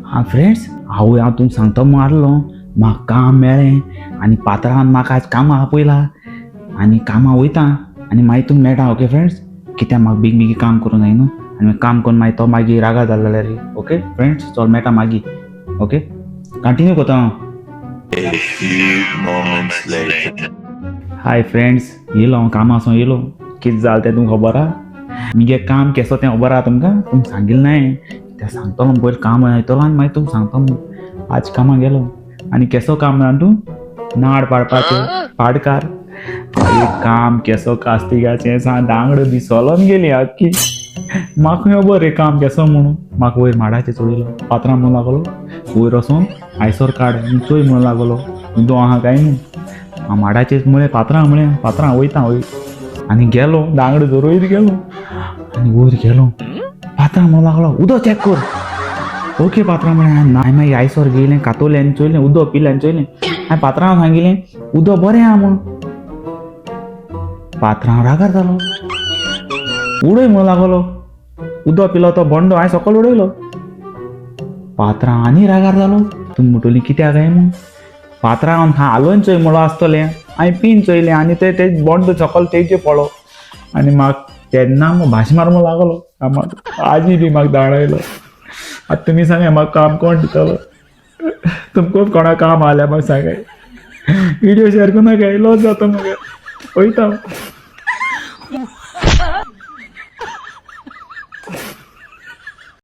आं फ्रेंड्स, आवय हांव तुमकां सांगता मारलो, म्हाका काम मेळ्ळें आनी पात्रांवान म्हाका आज कामां आपयला आनी कामां वयता आनी मागीर तुमकां मेळटा. ओके फ्रेंड्स, कित्याक म्हाका बेगीन बेगीन काम करूंक जाय न्हू, आनी काम करून मागीर तो मागीर रागा जालो जाल्यार. ओके फ्रेंड्स, चल मेळटा मागीर. ओके, कंटिन्यू करता हांव. A few moments later. Hi friends, येयलो हांव कामां येयलो. कितें जालें तें तुमकां खबर आहा? मुगे काम केसो तें खबर आहा तुमकां? तुमकां सांगिल्लें नाय तें सांगतलो. पयलीं काम येतलो आनी मागीर तुमकां सांगतलो. आज कामां गेलो आनी केसो काम जाणा तूं? नाड पाडपाचें, पाडकार. आरे, काम केसो कास्तिगाचें सा, दांगड बी सोलोन गेली आख्खी. म्हाका खबर रे काम केसो म्हणून. म्हाका वयर माडाचेर चडयलो, पात्रां म्हणून लागलो, वयर वचोन आयसर काड आनी चोय म्हणून लागलो, उदो आहा काय न्हू. हांव माडाचेर म्हळें, पात्रां म्हळें, पात्रां वयता वयर. आनी गेलो, दांगड धरून गेलो आनी वयर गेलो. पात्रां म्हणून लागलो, उदो चॅक कर. ओके पात्रां म्हळें. हांवें मागीर आयसर घेयलें, कातोलें आनी चोयलें, उदो पिलें आनी चोयलें. हांवें पात्रांव सांगिलें, उदो बरें आहा म्हूण. पात्रांव रागार जालो, उडय म्हणून लागलो. उदो पिलो तो बोंडो हांवें सकयल उडयलो. पात्रांव आनी रागार जालो. तुमी म्हणटली कित्याक काय म्हूण. पात्रांवान हालोवन चोय म्हणलो आसतलें. हांवें पीन चोयलें आनी ते ते बोंडो सकयल तेजे पडलो आनी म्हाका तेन्ना भाश मारूंक लागलो. म्हाका आजी बी म्हाका दाळयलो. आतां तुमी सांगाय, म्हाका काम कोण दितलो? तुमकां कोणा काम आल्यार म्हाका सांगाय. व्हिडिओ शेअर करूं नाका, लॉस जाता मगे. वयता.